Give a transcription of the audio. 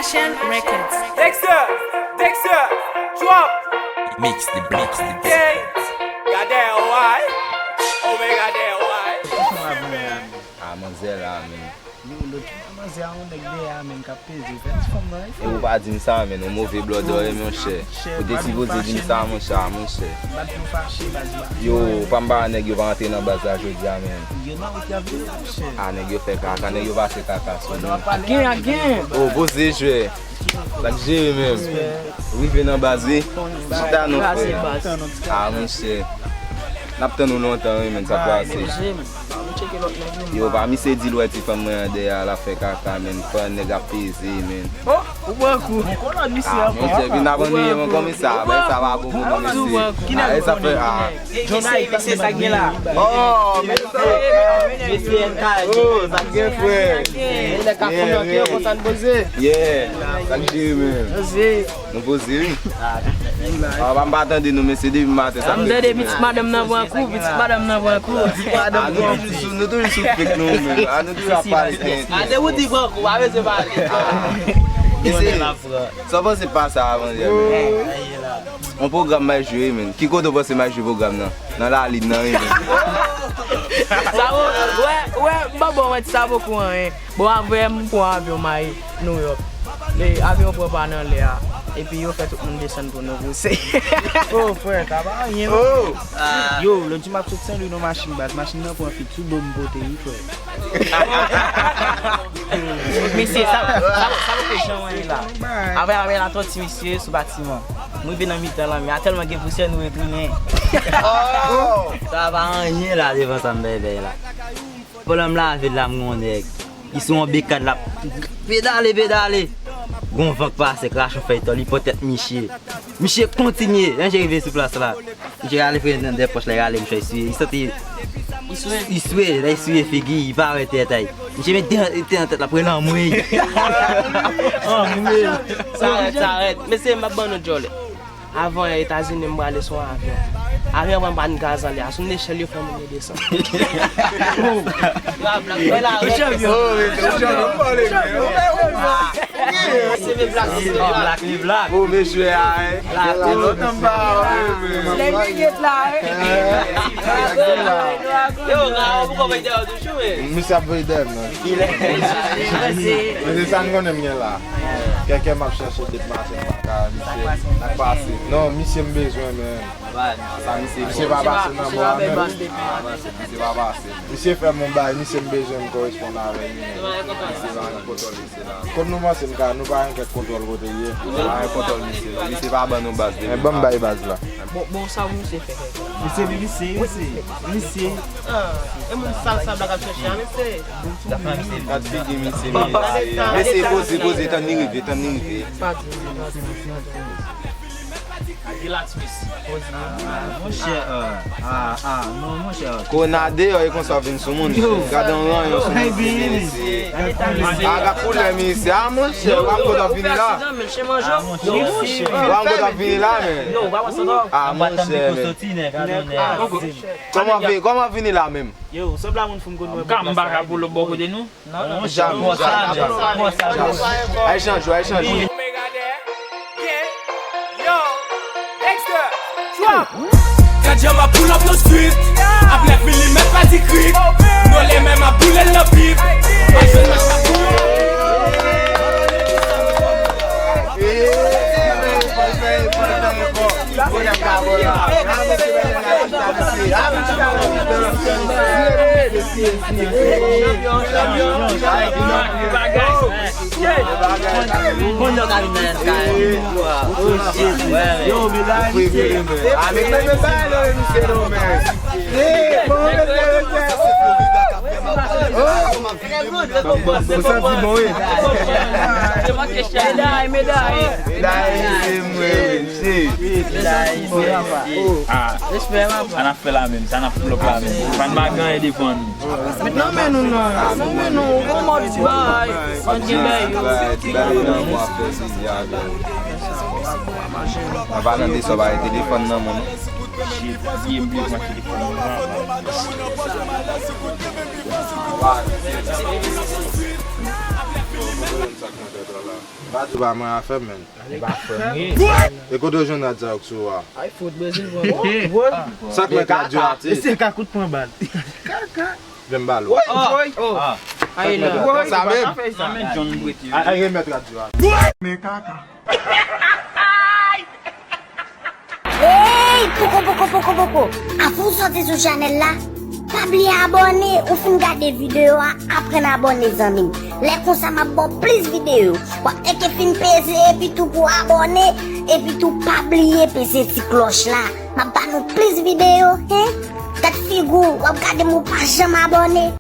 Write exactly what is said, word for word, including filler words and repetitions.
Shen Records. Dexter, Dexter, drop. Mix the beat. Gade why, oh men gade why. A manzè la, men. Yo, lòt manzè a yon nèg dèyè a, men, k ap peze. Fè ti fanm nan, e ou pa di m sa, men, yon move blòdòy, monchè. Ou te sipoze di m sa, monchè, a, monchè. Yo, pa m pa nèg yo pa antre nan baz la jodi a, men. Yo nan wout y ap vini, monchè. A, nèg yo fè kaka, nèg yo pase kaka sou nou. Gen, gen. Oh, poze jwè. Sa k jere menm. Rive nan baz, wi. Chita non, frè. A, monchè. N ap tann ou lontan, wi, men, sa pase. Yo, pa misye di l wè ti fanm mwen an dèyè a, l ap fè kaka, men. Fò nèg ap peze, men. Oh, ou pran kou. Ou konnen misye ankò. Monchè, vin ap annuiye mwen konsa. Bagay sa pa bon pou nou, mesye. Bagay sa fè, a. Joseph, mesye, sa gen la. Oh, mesye. Mesye M K. Oh, sa gen, frè. Nèg ka fouye antre konsa n poze. Yeah. Sa k jere menm. Poze. Nou poze, wi. A, pa m pa tande nou, mesye, depi maten sa. M tande pitit madanm nan pran kou, pitit madanm nan pran kou. A, nou toujou sou, nou toujou sou fake nou menm. A, nou toujou ap pale. A, se ou di pran kou, pa bezwen pale. Mesye, sa w panse pa sa avan yè menm? Yon pwogram m al jwe, men. Ki kote w panse m al jwe pwogram nan? Nan lalin nan, wi, men. Sa bon, wè, wè, m pa bon, wè, sa poko anyen. Bon, apre, m pran avyon, m al New York. E, avyon pran pa nan lè a. Epi yo fè tout moun desann pou nou pouse. Oh, frè, sa pa anyen, non. Oh! Yo, lòt jou m ap sot Senlwi nan machin baz. Machin nan pran fi, sou do m pote, wi, frè. Mesye, sa, sa, sa poko janm anyen la. Apre, apre, la, tòti, mesye, sou batiman. M rive nan mitan lanmè a, tèlman gen pousyè, nou retounen. Oh! Sa pa anyen la, devan sa m bèbè la. Pandan m lave l la, m gen yon nèg. Li sou yon bekad, l ap pedale, pedale. Gon van k pase, krache yon fèy tòl, li pran tèt misye. Misye kontinye, jan misye rive sou plas la. Misye rale fre nan de pòch la, li rale mouchwa, li siye. Li santi li swe, lè li siye figi, li pa wè tèt a li. Misye met te, te nan tèt la, pran l anmwey. Anmwey. Sa rèd, sa rèd. Mesye, m ap ban nou djòlè. Avan Etazini, m prale sou yon avyon. Avyon an pran pàn gaz anlè a. Sou yon nechèl, yo fè moun yo desann. Bra blak, fè la rèd. Oh, mesye, ou janm pale, men. Seve blak, seve blak. Blak, li blak. Oh, mesye a, hein. Blak, oh, lontan m pa wè, men. Lè li yèt la, hein. Yo, Raon, pou kòmantè yo toujou, men. Misye ap voye dèyè m, non. Mesye, sa n konnen m gen la. Kèkè m ap chèche depi maten, m pa ka, misye. Sa k pase? Non, misye m bezwen, men. Sa misye, misye pa pase nan mò a menm. Misye pa pase. Misye fè m yon bagay, misye m bezwen m koresponn avè l, men. Misye pa nan kontwòl. Kot nou panse n ka, nou pa gen kèk kontwòl kote l ye? Nou pa gen kontwòl, misye. Misye pa ban nou baz depi. Men ban m bay baz la. Bon, bon, sa misye fè, fè. Misye, misye, misye, misye. Ah, e moun sal sa blak ap chèche a, mesye. Gad figi misye, mesye. Mesye, poze, poze, tann li rive, tann li rive. Relax, mesye. Monchè, ah, ah, ah, non, monchè. Kòna deyò, e konsa w vin sou moun. Gade yon ranyon sou moun, mesye. A, gad koulè misye. A, monchè, w ap kontan vini la. W ap kontan vini la, men. A, monchè, men. Kòman vi-, kòman vini la menm? Yo, sanble a moun fou m konn wè. M pa ka pull up bò kote nou. Non, non. Jamè, jamè, jamè. Ay chanj, ay chanj. Yo, Dexter, drop. Gad jan m ap pull up nan street. Ap lève milimèt pa di krik. Nan lè men m ap boule l nan bib. Ay jwenn mach la pou yo. Ou santi bon, wi. Meday, meday. Meday, se mwen, wi. Ah, sa n ap fè la menm, sa n ap pull up la menm. Pa n pa gen anyen devan nou. Met nan men nou, non. Met nan men nou. Ou gon mòd bay. Mwen gen bay yo. Bay, bay, nan mwen ap fè sezi avè w. An palan de sa, w pa gen telefòn nan men w, non. Shit, bliye m bliye pran telefòn mwen. Sa k nan tèt ou la? Radio pa mwen afè m, menn. E pa frè m ye. E kote w jwenn rad sa yo k sou ou a? Ay, fout bezwen pran. Sa k mèt radio a ti? Se ka kout pran bal. Vin m ba l ou. Woy, woy. Ah, Ay, Sa k mèt radio a? Sa menm? Sa menm John Brett. Ay, ay, remèt radio a. Men kaka. Ey, poko poko poko poko. Avan w sòti sou chanèl la, pa bliye abòne. Ou fin gade videyo a, aprann abòne, zanmi m. Lè konsa m ap ba w plis videyo. W ap teke fin peze epi tou pou abòne. Epi tou pa bliye peze ti klòch la. M ap ba nou plis videyo, hen. Gad figi w, w ap gade m ou pa janm abòne.